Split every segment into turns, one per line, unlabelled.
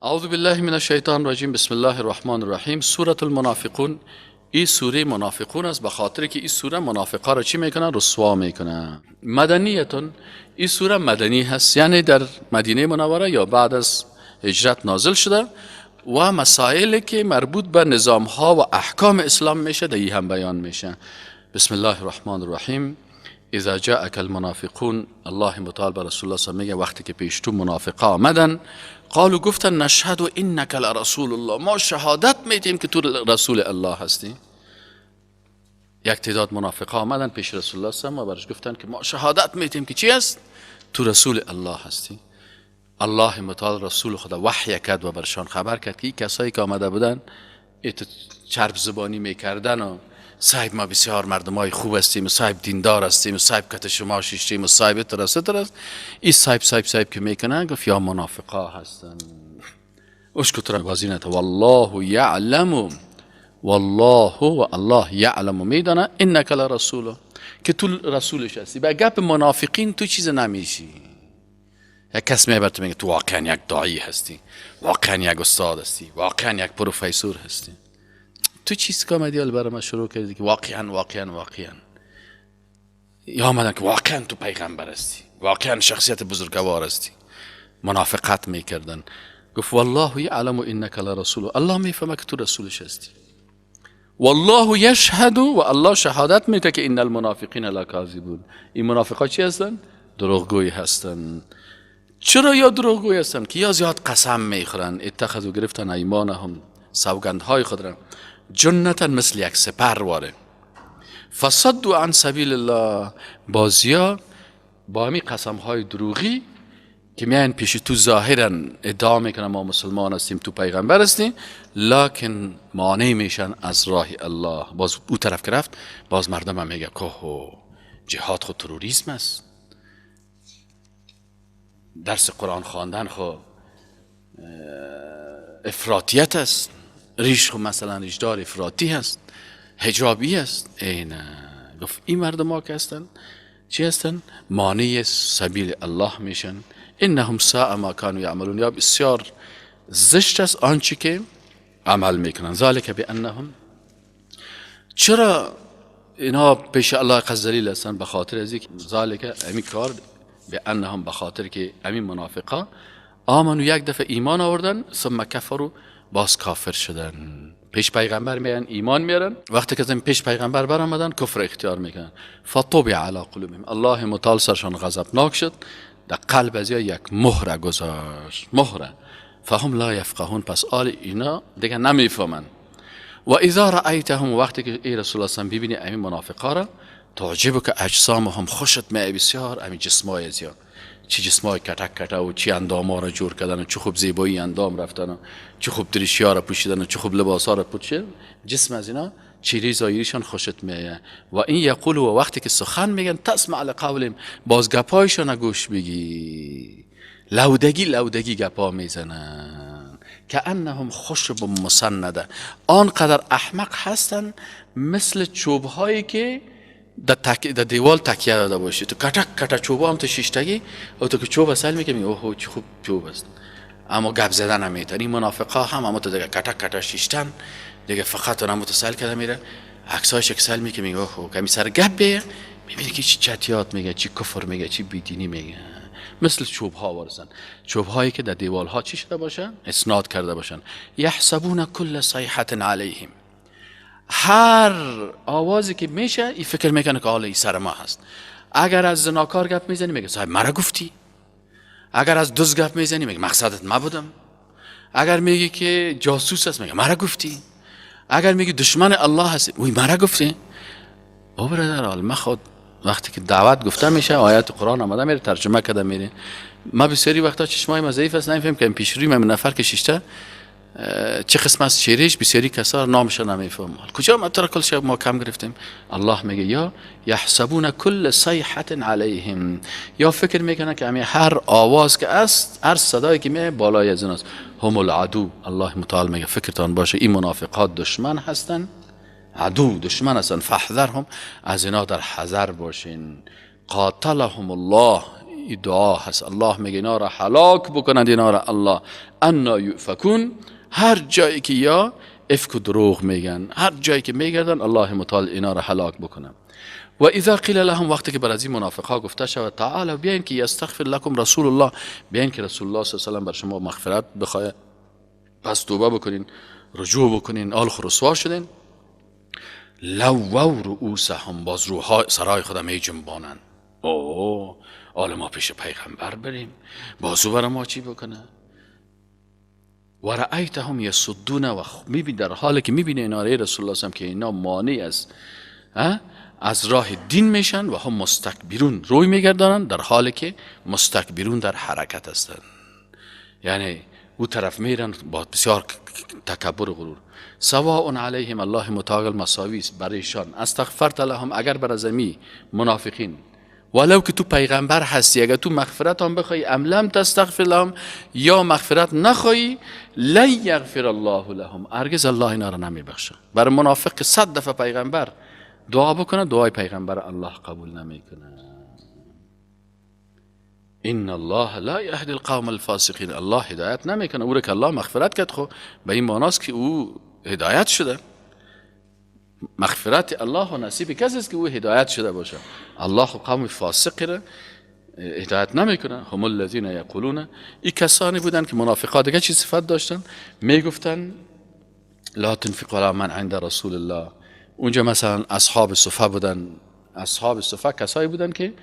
اعوذ بالله من الشیطان الرجیم. بسم الله الرحمن الرحیم. سوره المنافقون. این سوره منافقون است، به خاطر که این سوره منافقا را چی میکنن؟ رسوا میکنن. مدنیتون، این سوره مدنی هست، یعنی در مدینه منوره یا بعد از هجرت نازل شده و مسائلی که مربوط به نظام ها و احکام اسلام میشه در این هم بیان میشه. بسم الله الرحمن الرحیم. اذا جاءك المنافقون، الله متعال به رسول الله صلی میگه وقتی که پیش تو منافقا آمدن، قالوا گفتن نشهد انک لرسول الله، ما شهادت میدیم که تو رسول الله هستی. یک تعداد منافقا آمدن پیش رسول الله صلی الله علیه و برش گفتن که ما شهادت میدیم که چی است؟ تو رسول الله هستی. الله متعال رسول خدا وحی کرد و برشان خبر کرد که این کسایی که آمده بودن چرب زبانی میکردن و صاحب ما بسیار مردمای خوب هستیم و صاحب دیندار هستیم و صاحب کت شما شیشتیم و صاحب ترست، این صاحب صاحب صاحب که میکنن، گفت یا منافقا هستن. اشکت را بازی نته. والله یعلم، والله و الله یعلم میدانه انک لرسول، که تو رسولش هستی. به گپ منافقین تو چیز نمیشی. یک کس میبره تو میگه تو واقعا یک داعی هستی، واقعا یک استاد هستی، واقعا یک پروفسور هستی. تو چیز که آمدی حالا برای ما شروع کردی که واقعا واقعا واقعا، یا آمدن که واقعا تو پیغمبر هستی، واقعا شخصیت بزرگوار هستی. منافقت میکردن. گفت والله یعلم انک لرسول، الله میفهمه که تو رسولش هستی. والله یشهد، و الله شهادت میده که ان المنافقین لکاذبون. این منافقا چی هستن؟ دروغگوی هستن. چرا یا دروغگوی هستن؟ که یا زیاد قسم میخورن. اتخذوا گرفتن ایمانهم، سوگندهای خود را، جنتا مثل یک سپر واره. فصدوا عن سبیل الله، بازیا با همین قسم های دروغی که میان پیش تو ظاهرا ادعا میکنن ما مسلمان هستیم، تو پیغمبر هستیم، لکن مانع میشن از راه الله. باز او طرف که رفت، باز مردم هم میگه که جهاد خود تروریسم است، درس قرآن خواندن خو افراطیت است، ریش خو مثلا ریشدار افراطی هست، حجابی است. اینه گفت این مردم ها که هستن چی هستن؟ مانع سبیل الله میشن. انهم ساء ما كانوا یعملون، یا بسیار زشت است آنچه که عمل میکنن. ذالک بانهم، چرا اینا پیش الله قد ذلیل هستن؟ به خاطر از اینکه ذالک همین کار، بانهم به خاطر که همین منافقا آمنو یک دفعه ایمان آوردن، ثم کفروا باز کافر شدن. پیش پیغمبر میان ایمان میارن، وقتی که پیش پیغمبر برآمدن کفر اختیار میکنن. فطبع علی قلوبهم، الله متعال سرشان غضبناک شد، در قلب از یک مهره گذاشت، مهره. فهم لا یفقهون، پس آل اینا دیگه نمیفهمن. و اذا رأیتهم، وقتی که ای رسول الله ببینی همین منافقا را، تعجبک اجسامهم، خوشت میای بسیار همین جسمای زیاد، چی جسمای کتک کته و چی انداما را جور کردن و چه خوب زیبایی اندام رفتن و چه خوب دریشی را پوشیدن و چه خوب لباس ها را پوشیدن، جسم از اینا چیری ظاهریشان خوشت میایه. و این یقول، و وقتی که سخن میگن، تسمع لقولهم، باز گپایشان گوش بگی، لودگی لودگی گپا میزنن. که انهم خشب مسنده، آنقدر احمق هستن مثل چوب هایی که در دیوال تکیه داده باشی، تو کتک کتک چوب هم تو شیشتگی او تو که چوب سیل میکنی میگه اوه چه خوب چوب است، اما گپ زدن هم میتونی. این منافقا هم اما تو دیگه کتک کتک شیشتن دیگه، فقط اونم تو سیل کرده میره، عکسایش که سیل میکنی میگه اوه کمی سر گپ بیه، میبینی که چی چتیات میگه، چی کفر میگه، چی بیدینی میگه. مثل چوب ها وارسن، چوب هایی که در دیوال ها چی شده باشن؟ اسناد کرده باشن. یحسبون کل صیحة علیهم، هر آوازی که میشه این فکر میکنه که حالا این سر ما هست. اگر از زناکار گپ میزنی میگه صاحب مرا گفتی، اگر از دزد گپ میزنی میگه مقصدت ما بودم، اگر میگی که جاسوس است میگه مرا گفتی، اگر میگی دشمن الله هست وی مرا گفتی. او برادر، حال ما خود وقتی که دعوت گفته میشه، آیات قرآن آمده میره ترجمه کرده میره، ما بسیاری وقتا چشمای ما ضعیف است، نمیفهم که پیش روی من نفر که شیشته چه قسم از چهرهش، بسیاری کسا نامش نمیفهم. کجا ما ترا کل شب ما کم گرفتیم؟ الله میگه یا یحسبون کل صیحة علیهم، یا فکر میکنن که همین هر آواز که است، هر صدایی که میه بالای از این است. هم العدو، الله متعال میگه فکرتان باشه این منافقات دشمن هستن، عدو دشمن هستن. فاحذرهم، از اینا در حذر باشین. قاتلهم الله، دعا هست. الله میگه اینا را هلاک بکنند، اینا را الله. انا یؤفکون، هر جایی که یا افک و دروغ میگن، هر جایی که میگردن الله متعال اینا را هلاک بکنه. و اذا قیل لهم، وقتی که بر از این منافق ها گفته شود تعالوا بیاین که یستغفر لکم رسول الله، بیاین که رسول الله صلی الله علیه و سلم بر شما مغفرت بخواه، پس توبه بکنین، رجوع بکنین، آل رسوا شدین. لووا رؤوسهم، باز روحای سرای خودم می جنبانن. اوه آل ما پیش پیغمبر بریم، بازو بر ما چی بکنه؟ و رأیتهم یصدون، و میبین در حالی که میبینه اینا رسول الله صلی که اینا مانع از راه دین میشن و هم مستکبرون، روی میگردانن در حالی که مستکبرون در حرکت هستن، یعنی او طرف میرن با بسیار تکبر و غرور. سواء علیهم، الله متعال مساوی است برایشان، استغفرت لهم، اگر بر ازمی منافقین، ولو که تو پیغمبر هستی، اگر تو مغفرت هم بخوای، ام لم تستغفر لهم، یا مغفرت نخوای، لن یغفر الله لهم، هرگز الله اینا را نمیبخشه. بر منافق که 100 دفعه پیغمبر دعا بکنه، دعای پیغمبر الله قبول نمیکنه. ان الله لا یهدی القوم الفاسقین، الله هدایت نمیکنه او را که الله مغفرت کرد. خب به این معناست که او هدایت شده، مغفرت الله و نصیب کسی است که او هدایت شده باشه. الله قوم فاسق را هدایت نمیکنه. هم الذین یقولون، این کسانی بودن که منافقا دیگه چی صفت داشتن؟ میگفتن لا تنفقوا علی من عند رسول الله. اونجا مثلا اصحاب صفه بودن. اصحاب صفه کسایی بودن که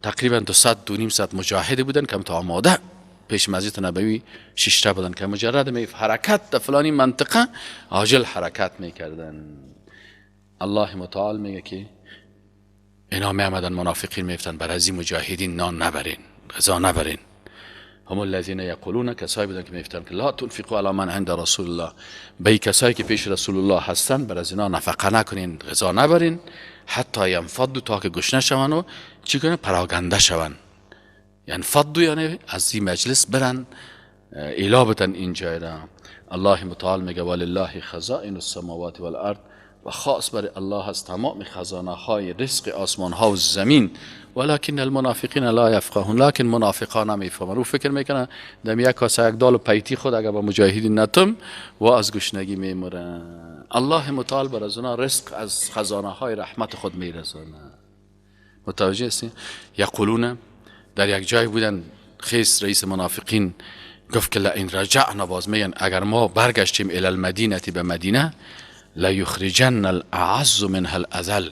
تقریبا 200 250 مجاهد بودن که تا آماده پیش مسجد نبوی ششته بودن که مجرد می حرکت در فلانی منطقه عاجل حرکت میکردن. الله متعال میگه که اینا می آمدن منافقین میفتن بر از این مجاهدین نان نبرین، غذا نبرین. هم الذین یقولون، کسایی بودن که میفتن که لا تنفقوا علی من عند رسول الله، به کسایی که پیش رسول الله هستن بر از اینا نفقه نکنین، غذا نبرین، حتی ینفضوا، تا که گشنه شون و چی کنن؟ پراگنده شون. ینفضوا یعنی از این مجلس برن، ایلا بتن این جای را. الله متعال میگه ولله خزائن السماوات والارض، و خاص برای الله هست تمام خزانه های رزق آسمان ها و زمین. ولکن المنافقین لا یفقهون، لکن منافقان نمیفهمن. او فکر میکنن دم یک کاسه یک دال و پیتی خود اگر با مجاهدین نتم و از گشنگی میمرن. الله متعال بر از اونا رزق از خزانه های رحمت خود میرسانه. متوجه هستین؟ یقولون، در یک جای بودن خیس رئیس منافقین گفت که لئن رجعنا، باز میگن اگر ما برگشتیم الی المدینه، به مدینه، لیخرجن الاعز منها الاذل.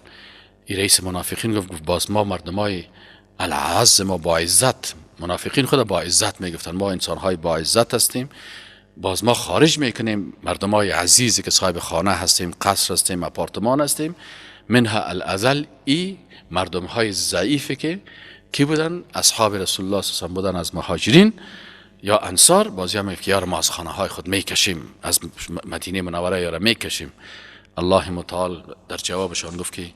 ای رئیس منافقین گفت باز ما مردمای الاعز، ما با عزت، منافقین خود با عزت میگفتن، ما انسانهای با عزت هستیم، باز ما خارج میکنیم مردمای عزیزی که صاحب خانه هستیم، قصر هستیم، اپارتمان هستیم، منها الاذل، ای مردمهای ضعیفی که کی بودن؟ اصحاب رسول الله صلی الله علیه و آله بودن، از مهاجرین یا انصار. بازی هم که یار ما از خانه های خود میکشیم، از مدینه منوره یار میکشیم. الله متعال در جوابشان گفت که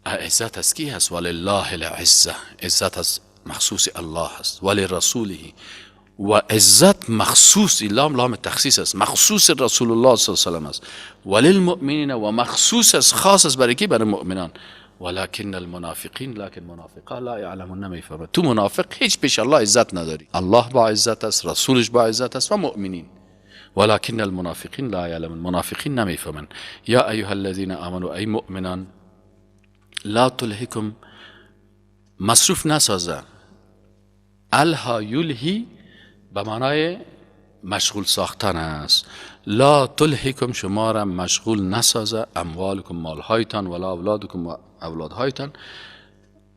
عزت از کی هست؟ ولله العزه، عزت از مخصوص الله هست، ولرسوله، و عزت مخصوص، لام لام تخصیص است، مخصوص رسول الله صلی الله علیه و سلم است، وللمؤمنین، و مخصوص است، خاص است برای کی؟ برای مؤمنان. ولكن المنافقین، لكن منافقا لا یعلمون، نمیفهمند. تو منافق هیچ پیش الله عزت نداری، الله با عزت است، رسولش با عزت است و مؤمنین. ولكن المنافقین لا یعلمون، منافقین نمیفهمند. یا ایها الذین آمنوا، ای مؤمنان، لا تلهکم، مصروف نسازه. الها یلهی به معنای مشغول ساختن است. لا تلهکم، شما را مشغول نسازه، اموالکم، مالهایتان، ولا اولادکم، و اولادهایتان،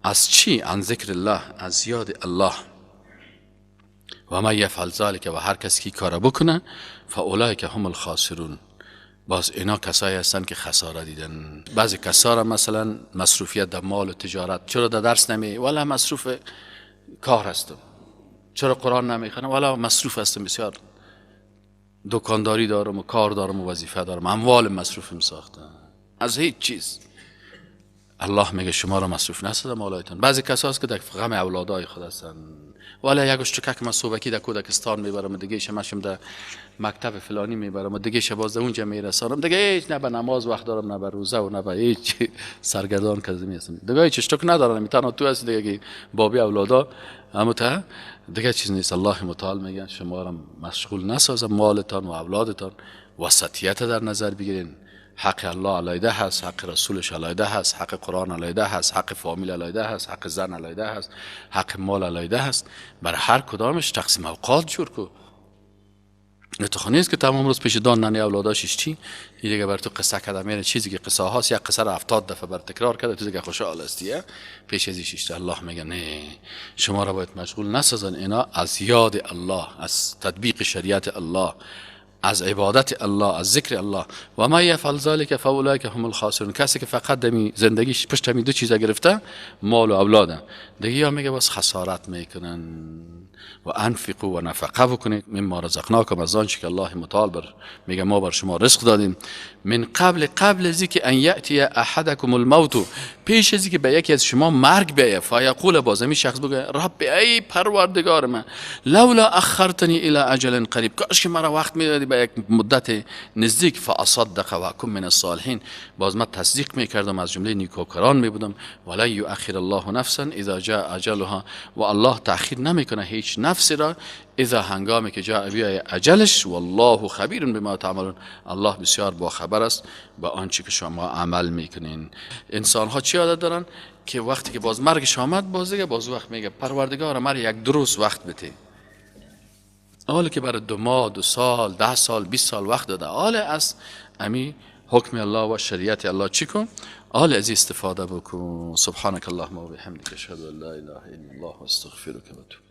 از چی؟ عن ذکر الله، از یاد الله. و من یفعل ذلک، و هر کسی که کار بکنه، فاولئک هم الخاسرون، باز اینا کسایی هستن که خساره دیدن. بعضی کسا را مثلا مصروفیت در مال و تجارت، چرا در درس نمی، ولا مصروف کار هستم، چرا قرآن نمیخوانم، ولا مصروف هستم، بسیار دکانداری دارم و کار دارم و وظیفه دارم، اموال مصروفم ساختم، از هیچ چیز. الله میگه شما را مصروف نسازه مالایتان. بعضی کسا هست که در غم اولادای خود هستن، ولی یک اشتکک من صبحکی در کودکستان میبرم، دیگه شمشم در مکتب فلانی میبرم و دیگه باز اونجا میرسانم، دیگه هیچ نه به نماز وقت دارم، نه به روزه و نه به هیچ، سرگردان کردم هستم، دیگه هیچ اشتک ندارم، میتونم تو هست دیگه بابی اولادا اما تا دیگه چیز نیست. الله متعال میگه شما را مشغول نسازه مالتان و اولادتان، وسطیت در نظر بگیرین. حق الله علیده هست، حق رسولش علیده هست، حق قرآن علیده هست، حق فامیل علیده هست، حق زن علیده هست، حق مال علیده هست. برای هر کدامش تقسیم اوقات جور کو. تو نیست که تمام روز پیش دان ننی اولاداش چی این دیگه بر تو قصه کردم، میره چیزی که قصه هاست یک قصه را 70 دفعه بر تکرار کرده، تو دیگه خوشحال هستی پیش از ایش. الله میگه نه، شما را باید مشغول نسازن اینا از یاد الله، از تطبیق شریعت الله، از عبادت الله، از ذکر الله. و ما یفعل ذلک فاولئک هم الخاسرون. کسی که فقط دمی زندگیش پشت همین دو چیزا گرفته، مال و اولادن، دیگه یا میگه بس خسارت میکنن. و انفقوا و نفقه بکنید مما رزقناکم، از آنچه که الله متعال بر میگه ما بر شما رزق دادیم. من قبل از اینکه ان یاتی احدکم الموت، پیش از اینکه به یکی از شما مرگ بیاید، فیقول، باز می شخص بگه رب ای پروردگار من، لولا اخرتنی الی اجل قریب، کاش که مرا وقت میدادی به یک مدت نزدیک، فاصدق و اکن من الصالحین، باز من تصدیق میکردم، از جمله نیکوکاران میبودم. ولا یؤخر الله نفسا اذا جاء اجلها، و الله تاخیر نمیکنه هیچ نفسی را اذا هنگامی که جاء بیای اجلش. والله خبیر بما تعملون، الله بسیار با خبر است با آنچه که شما عمل میکنین. انسان ها چی عادت دارن که وقتی که باز مرگش آمد، باز دیگه باز وقت میگه پروردگار مرا یک دروس وقت بده. حالا که برای 2 ماه، 2 سال، 10 سال، 20 سال وقت داده، حالا از امی حکم الله و شریعت الله چی کن؟ حالا از استفاده بکن. سبحانك اللهم و بحمدک، اشهد ان لا اله الا الله و استغفرک و اتوب.